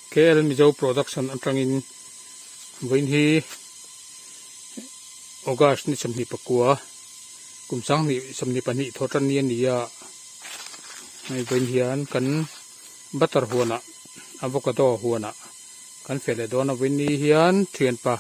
KL Mizo Production atangin vawiin hi August ni 24 kum 2022 thaw tan ni a ni a, hei vawiin hian kan butter huanah avocado huanah kan feh leh dawn a, vawiin ni hian thianpa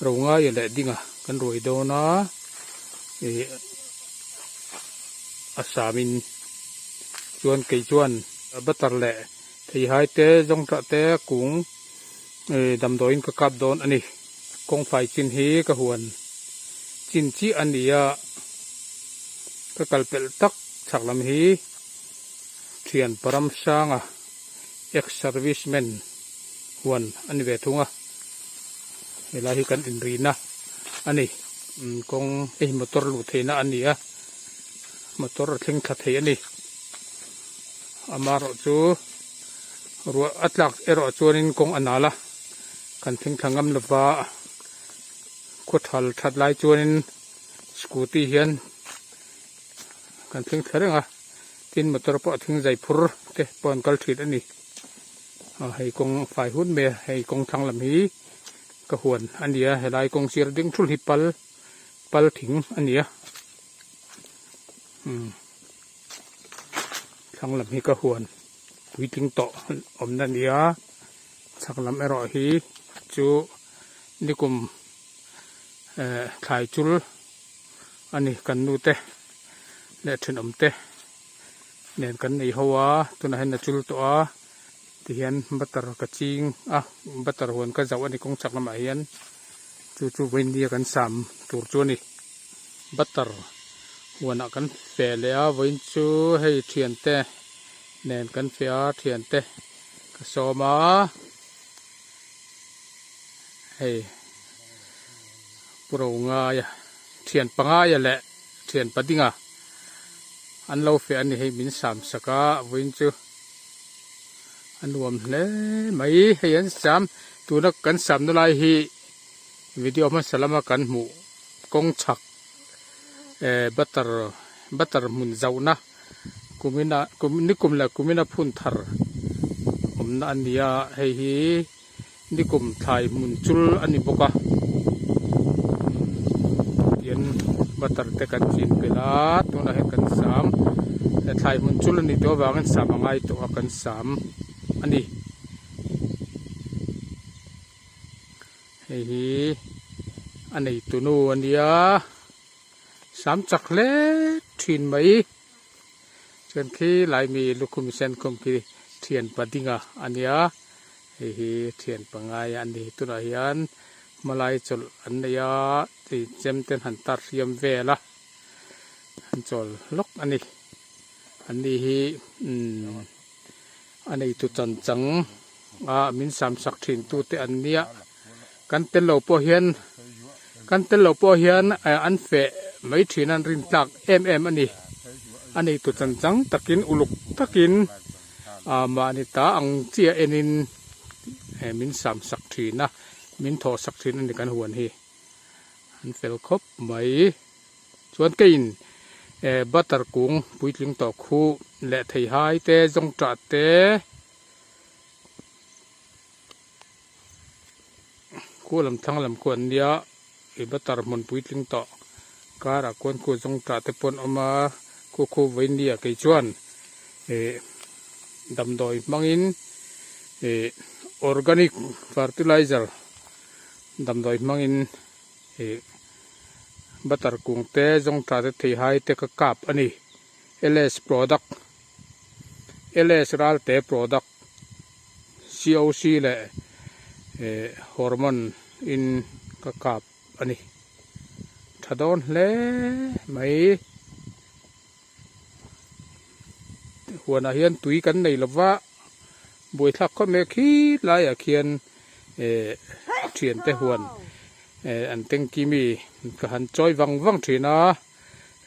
Rongaia leh Dinga kan ruai dawn a, ih a samin chuan kei chuan butter leh Theihai te, zawngṭah te, kung damdawiin ka kap dawn a ni. Kawngfai chin hi ka huan chin chiah a ni a, ka kal pelh tak chhak lam hi thian Param Sanga ex-serviceman huan a ni ve thung a, helai hi kan inrina a ni. Kawng hei motor luh theihna a ni a, motor a thleng thla thei a ni. Amaherawh chu ruah a tlak erawh chuanin kawng a nal a, kan thleng thla ngam lova khaw thal that lai chuanin scooty hian kan thleng thla reng a, tin motor pawh a thing zai phur te pawh an kal thin a ni. Hei kawng fai hun mai a, hei kawng thlang lam hi ka huan a ni a, helai kawng sir ding thul hi pal pal thing a ni a. Umm. Thlang lam hi ka huan puitling tawh awmna a ni a, chhak lam erawh hi chu nikum eh thlai chul a ni kan nu te leh thenawm te nen kan nei ho a tunah hian a chul tawh a tihian butter ka ching a butter huan ka zauh a ni kawng chhak lamah hian chu chu vawinia kan sam tur chu a ni. Butter huanah kan feh leh a vawiin chu hei thiante nen kan feh a thiante ka sawm a hei pu Rongaia thian pangaia leh thian padinga an lo feh a ni hei min sam sak a vawiin chu a nuam hle mai hei an sam tuna kan samna lai hi video hmasa lama kan hmuh. Kawng chhak eh butter butter hmun zauhna kumina kum nikum leh kumina phun thar awmna a ni a hei hi nikum thlai hmun chul a ni bawk a tian butter te kan chin belh a tunah hian kan sam thlai hmun chul a nih tawh avangin sam a ngai tawh a kan sam a ni. Hei hi a neitu nu a nia sam chak hle thin mai chuan khi lai mi lukhum sen khum khi thian padinga a nia hei hi thian pangai a ni tunah hian hmalai chawlh an nei a tui chem ten han tar hriam vel a an chawl lawk a ni an ni hi umm a neitu chan chang. a min sam sak thin tu te an nia kan tel lo pawh hian kan tel lo pawh hian an feh mai thin a an rin tlak em em a ni a neitu chan chang takin uluk takin ah mahni ta ang chiah enin min sam sak thin a min thawh sak thin a ni kan huan hi an fel khawp mai. Chuan keiin butter kung puitling tawh khu leh theihai te zawngṭah te khu lam thlang lam khu an nia ih butter hmun puitling tawh karah khuan khu zawngṭah te pawh an awm a khu khu vawiin nia kei chuan ih damdawi hmangin ih organic fertilizer damdawi hmangin. Ih butter kung te zawngtha te theihai te ka kap a ni ls product ls ralte product coc leh ih hormone in ka kap a ni tha dawn hle mai huanah hian tui kan nei lova buaithlak khawp mai a khi laiah khian eh thiante huan eh an tanky mi ka han chawi vang vang thin a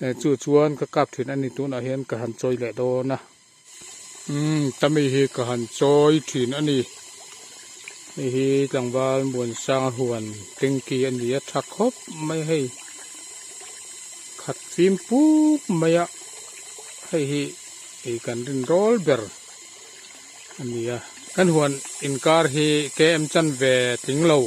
eh chu chuan ka kap thin a ni tunah hian ka han chawi leh dawn a umm tami hi ka han chawi thin a ni hei hi tlangval Muansanga huan tanky a ni a tha khawp mai hei khat fim puk mai a hei hi ei kan rin rawl ber a ni a. Kan huan inkar hi KM chanve tling lo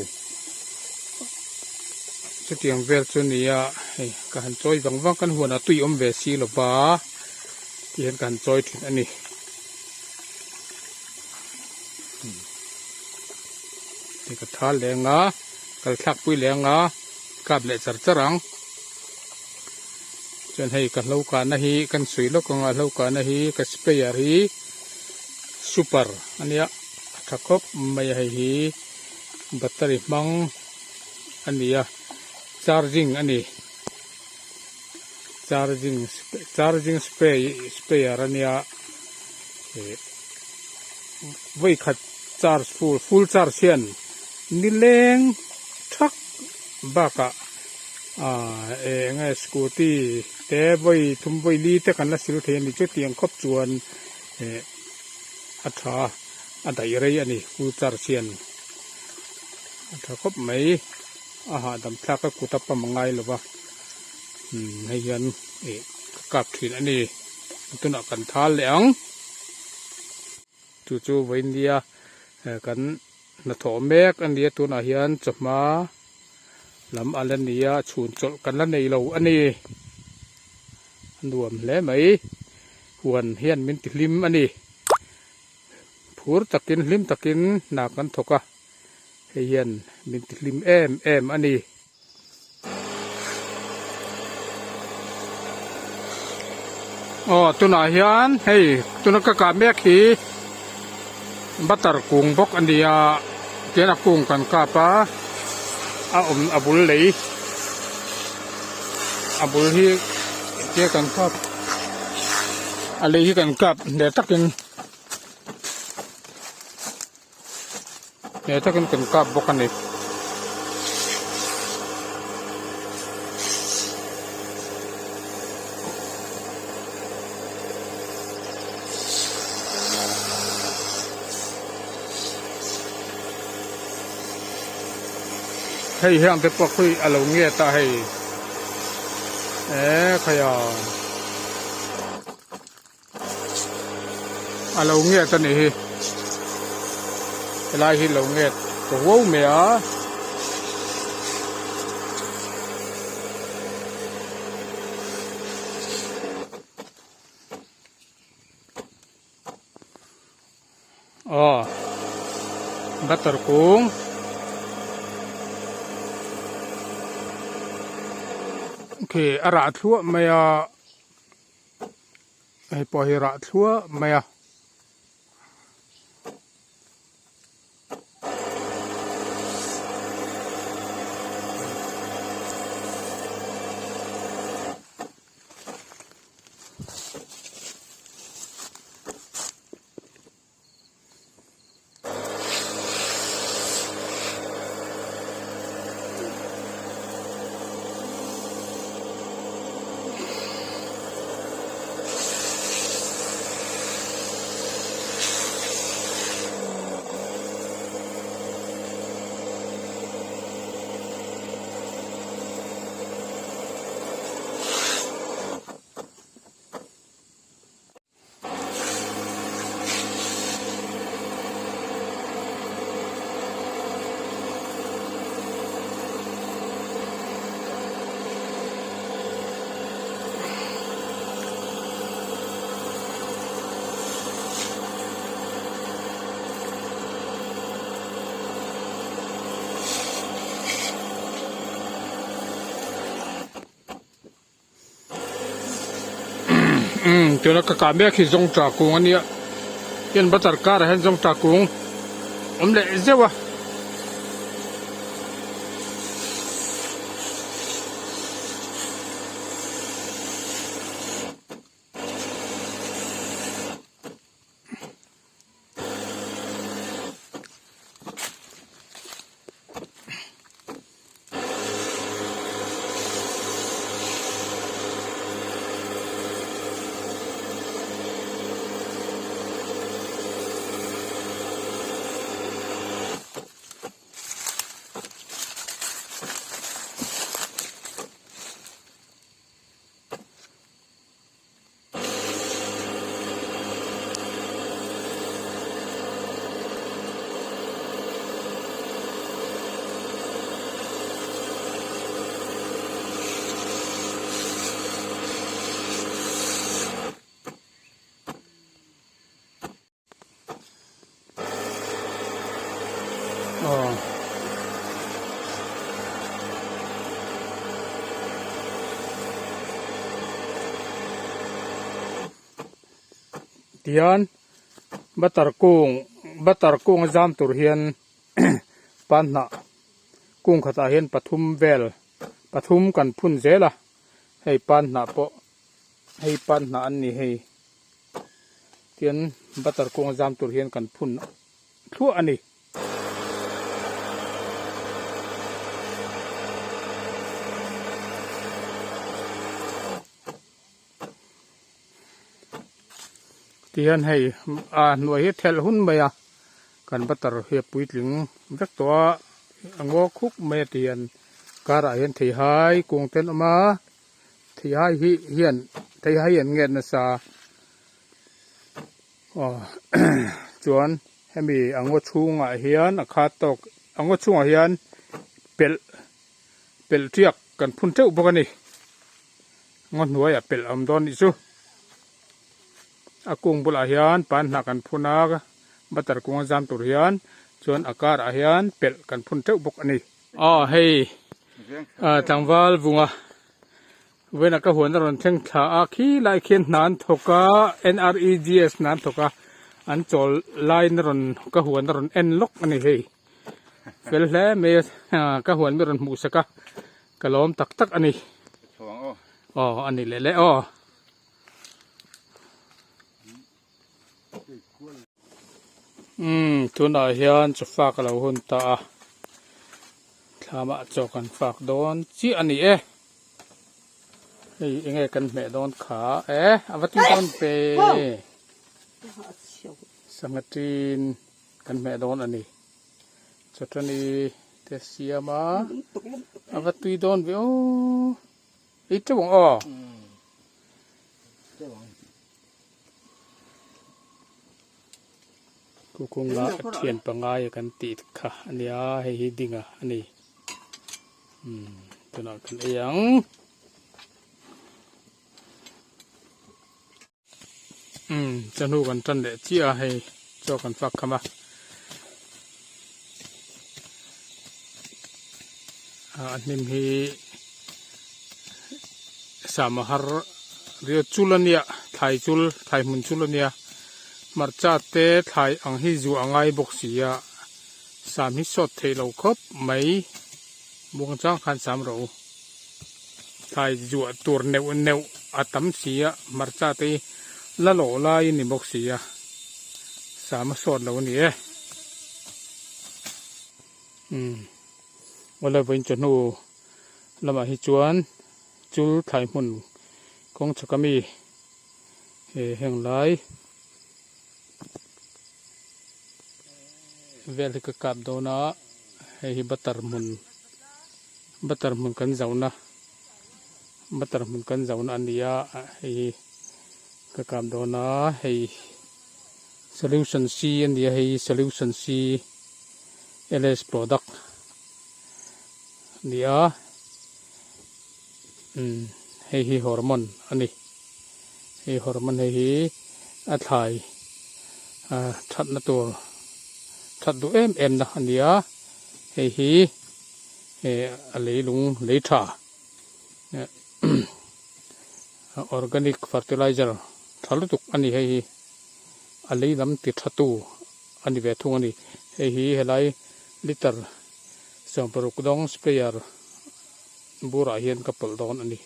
chutiang vel chu a ni a, hei ka han chawi vang vang kan huan ah tui awm ve si lo va tih hian ka han chawi thin a ni. Hei ka thal leh anga kal thlak pui leh anga kap leh char char ang chuan hei ka hlo kahna hi kan sawi lawk anga hlo kahna hi ka sprayer hi super a nia a tha khawp mai a hei hi battery hmang a ni a charging a ni charging charging spray sprayer a nia ih vawi khat charge full full charge hian nileng thak bakah ah eng nge scooty te vawi thum vawi li te kan la sil thei a ni chutiang khawp chuan ih a tha a daih rei a ni full charge hian a tha khawp mai a hahdam thlak a kut a pam a ngai lo va umm hei hian ih ka kap thin a ni tunah kan thal leh ang. Chu chu vawiindia kan hnathawh mek a nia tunah hian chawhma lam a la ni a chhun chawlh kan la nei lo a ni a nuam hle mai huan hian min ti hlim a ni phur takin hlim takin hna kan thawk a hei hian min ti hlim em em a ni. Aw tunah hian hei tuna ka kah mek hi butter kung bawk a ni a tihian a kung kan kap a a awm a bul lei a bul hi tia kan kap a lei hi kan kap hle takin He takin kan kap bawk a ni. Hei hian te pawh khi a lo nge ta hei e khai a A lo nget a nih hi helai hi lo nget ta huau mai a. Aw butter kung khi a rah thluah mai a. Hei pawh hi rah thluah mai a. Umm tuna ka kah mek hi zawngṭah kung a nia hian butter car ah hian zawngṭah kung awm leh zeuh a. Tihian butter kung butter kung a zam tur hian panhnah kung khatah hian pathum vel pathum kan phun zel a hei panhnah pawh hei panhnah an ni hei tian butter kung a zam tur hian kan phun thluah a ni. Tihian hei a hnuai hi thelh hun mai a kan butter hi a puitling vek tawh a a ngaw khup mai a tihian karah hian theihai kung te an awm a theihai hi hian theihai hi an nget nasa aw chuan hemi a ngaw chhungah hian a khat tawk a ngaw chhungah hian pelh pelh tiak kan phun teuh bawk a ni. Ngaw hnuaiah pelh a awm dawn nih chu. A kung bulah hian pan hnah kan phun a, butter kung a zam tur hian chuan a karah hian pelh kan phun teuh bawk a ni. Aw hei tlangval vunga vawiinah ka huan a rawn thleng thla a, khi lai khian hna an thawk a, NREGS hna an thawk a, an chawl laiin a rawn ka huan a rawn en lawk a ni hei. Fel hle mai a, ka huan mi rawn hmuh sak a. Ka lawm tak tak a ni. Aw a ni leh leh aw. Umm tunah hian chaw fak a lo hun ta a. Thlamah chaw kan fak dawn chiah a ni e. Hei enge kan hmeh dawn kha e a va tui dawn pe. Sangha tin kan hmeh dawn a ni. Chawṭani te siam a a va tui dawn ve aw ei teuh ang aw kukunga thian pangai kan tih kha a nia hei hi dinga a ni umm tunah kan ei ang. Umm chawhnu kan tan leh chiah a hei chaw kan fak kham a a hnim hi sama har riau chul a nia thlai chul thlai hmun chul a nia hmarcha te thlai ang hi zuah a ngai bawk si a sam hi sawt theih lo khawp mai muangchang khan sam rawh u. Thlai zuah tur neuh neuh a tam si a, hmarcha te hi la lawh lai a ni bawk si a, sam a sawt lo a ni e. Umm awle vawiin chawhnu lamah hi chuan chul thlai hmun kawng chhak ami he heng lai vel hi ka kap dawn a, hei hi butter hmun. Butter hmun kan zauhna butter hmun kan zauhna a ni a hei hi ka kap dawn a hei solution c a ni a hei solution c ls product a ni a umm hei hi hormone a ni hei hormone hei hi a thlai ah thatna tur that duh em em na a ni a hei hi. Hei a leilung lei tha organic fertilizer tha lutuk a ni hei hi a lei lam ti tha tu a ni ve thung a ni hei hi helai liter 16 dawng sprayer burah hian ka pawlh dawn a ni.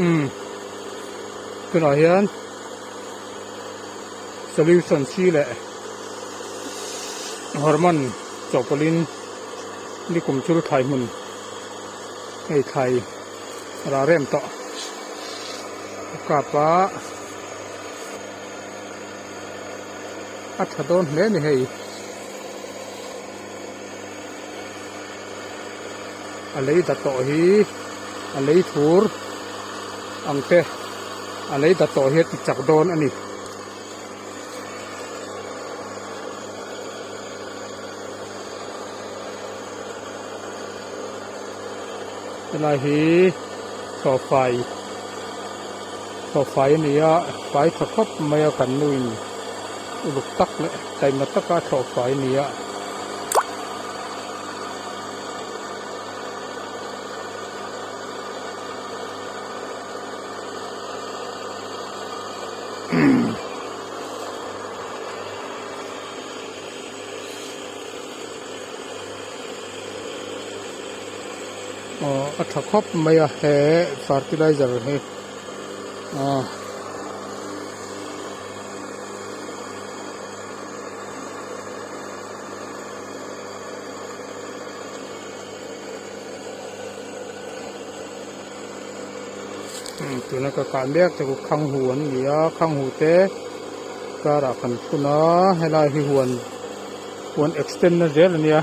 Umm tunah hian solution chi leh hormone chawhpawlhin nikum chul thlai hmun hei thlai rah rem tawh a kap a a tha dawn hle a ni hei. A lei dat tawh hi a lei thur ang te a lei dat tawh hi a ti chak dawn a ni. Helai hi thlawhfai thlawhfai a ni a fai tha khawp mai a kan nu in uluk tak leh taima taka thlawhfai a ni a. Aw a tha khawp mai a he fertilizer hi aw. Tuna ka kah mek te khu khanghu an ni a khanghu te karah kan phun a helai hi huan huan extend na zel a nia.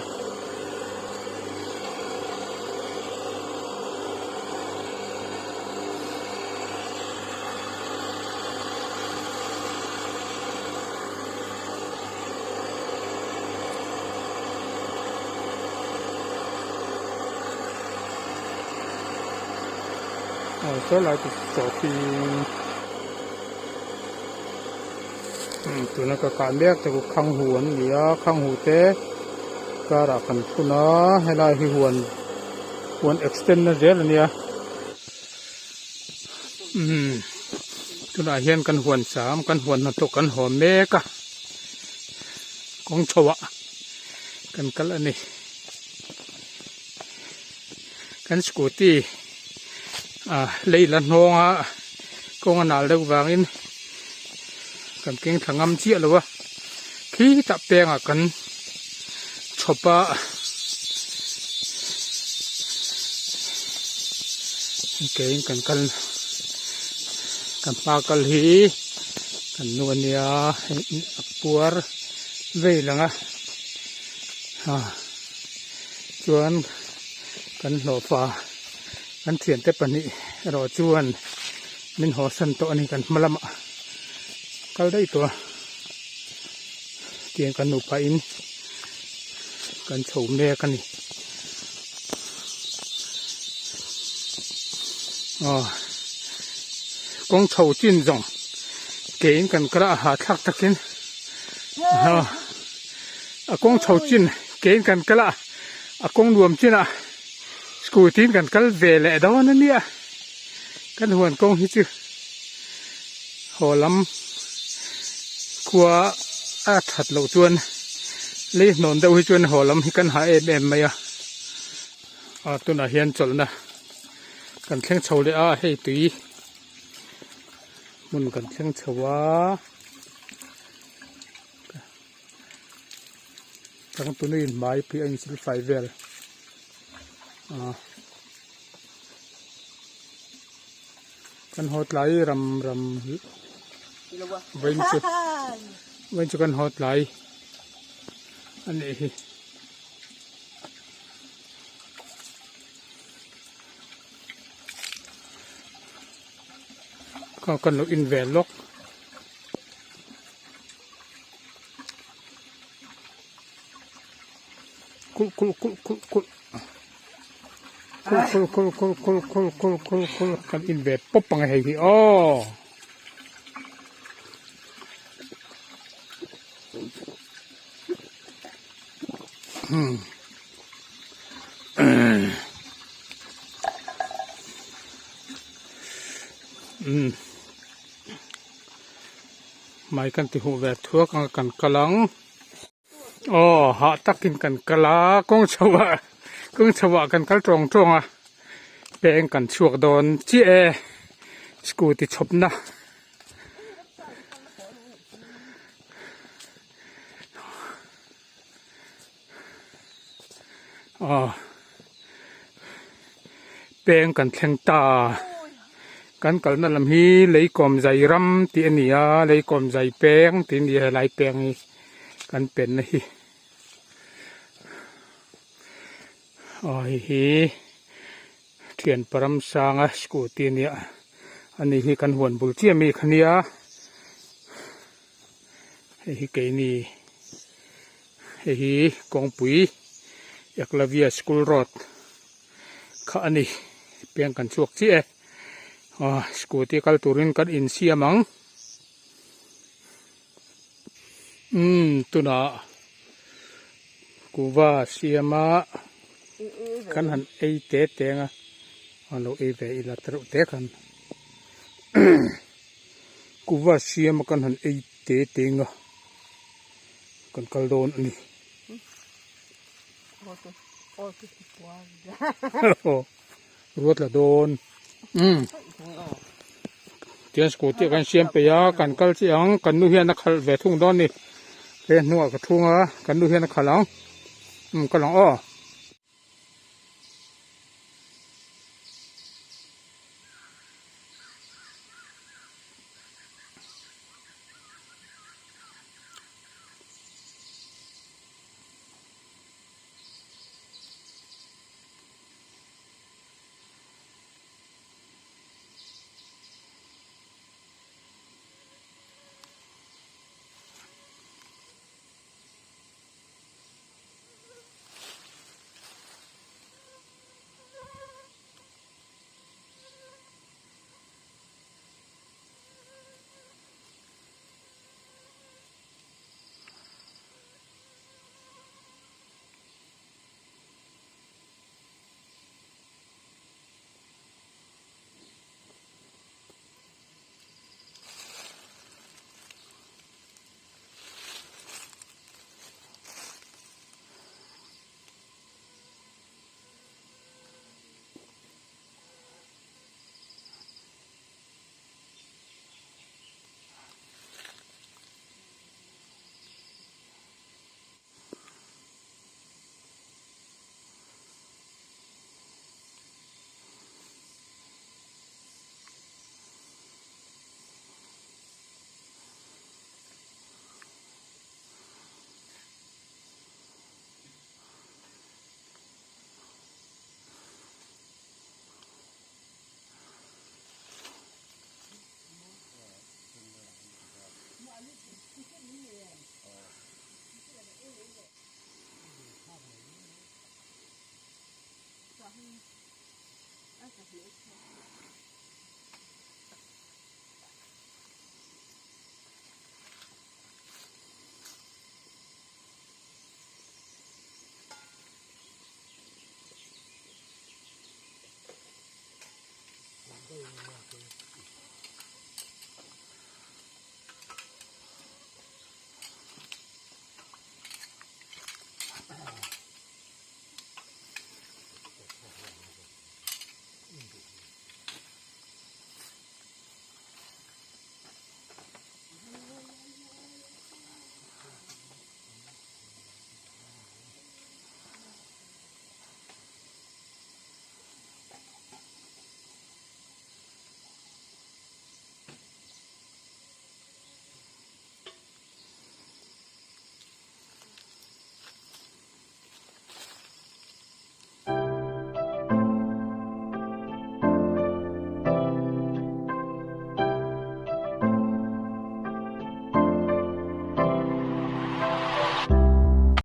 Aw saw lai chu sawhthing tuna ka kah mek te khu khanghu an ni a khanghu te karah kan phun a helai hi huan huan extend na zel a nia umm tunah hian kan huan sam kan huan hnathawk kan haw mek a kawng chho ah kan kal a ni. Kan scooty ah lei la hnawng a kawng a nal deuh vangin kan keng thla ngam chiah lo a khi tah pengah kan chhawp a keiin kan kal kan hma kal hi kan nu a nia hei a puar vei lang a ah. Chuan kan hlawhfa kan thiante pahnih erawh chuan min hawsan tawh a ni kan hma lamah kal daih tawh a tiang kan nupa in kan chho mek a ni aw kawng chho chin zawng ke in kan kal a a hahthlak takin aw. A kawng chho chin kein kan kal a, a kawng nuam chinah scooty in kan kal ve leh dawn a nia. Kan huan kawng hi chu haw lam khua a that loh chuan lei hnawn deuh hi chuan haw lam hi kan hah em em mai a. A tunah hian chawlhna kan thleng chho leh a, hei tui hmun kan thleng chho a. Changtunu in hmai pui a insil fai vel ah kan haw tlai ram ram vawiin chu vawiin chu kan haw tlai a nih hi. Kan lo in ve lawk. Kulh kulh kulh kulh kulh kulh kulh kulh kulh kulh kulh kulh kulh kan in ve pawp ang hei hi aw. Hmm. Hmm. Mai kan ti huh ve thuak anga kan kal ang. Aw hah takin kan kal a kawng chho ah kawng chho ah kan kal tawng tawng a peng kan chhuak dawn chiah e scooty chhawp na. Aw peng kan thleng ta kan kalna lam hi leikawm zai ram tih a ni a leikawm zai peng tih a ni a helai peng hi kan penna hi aw hei hi thianpa ramsanga scooty a nia ani hi kan huan bul chiah ami kha nia hei hi keini. Hei hi kawngpui Eklavya school road kha a ni peng kan chhuak chiah e aw scooty kal turin kan insiam ang umm tunah kuhva siama kan han ei te te ang a an lo ei ve ila ta reuh te khan kuhva siama kan han ei te te ang a. Kan kal dawn a ni. Ruat la dawn. Umm. Tian scooty ah kan siam peih a, kan kal chiah ang. Kan nu hian a khalh ve thung dawn a ni. He hnuah ka thung a, kan nu hian a khalh ang. Umm kal ang aw.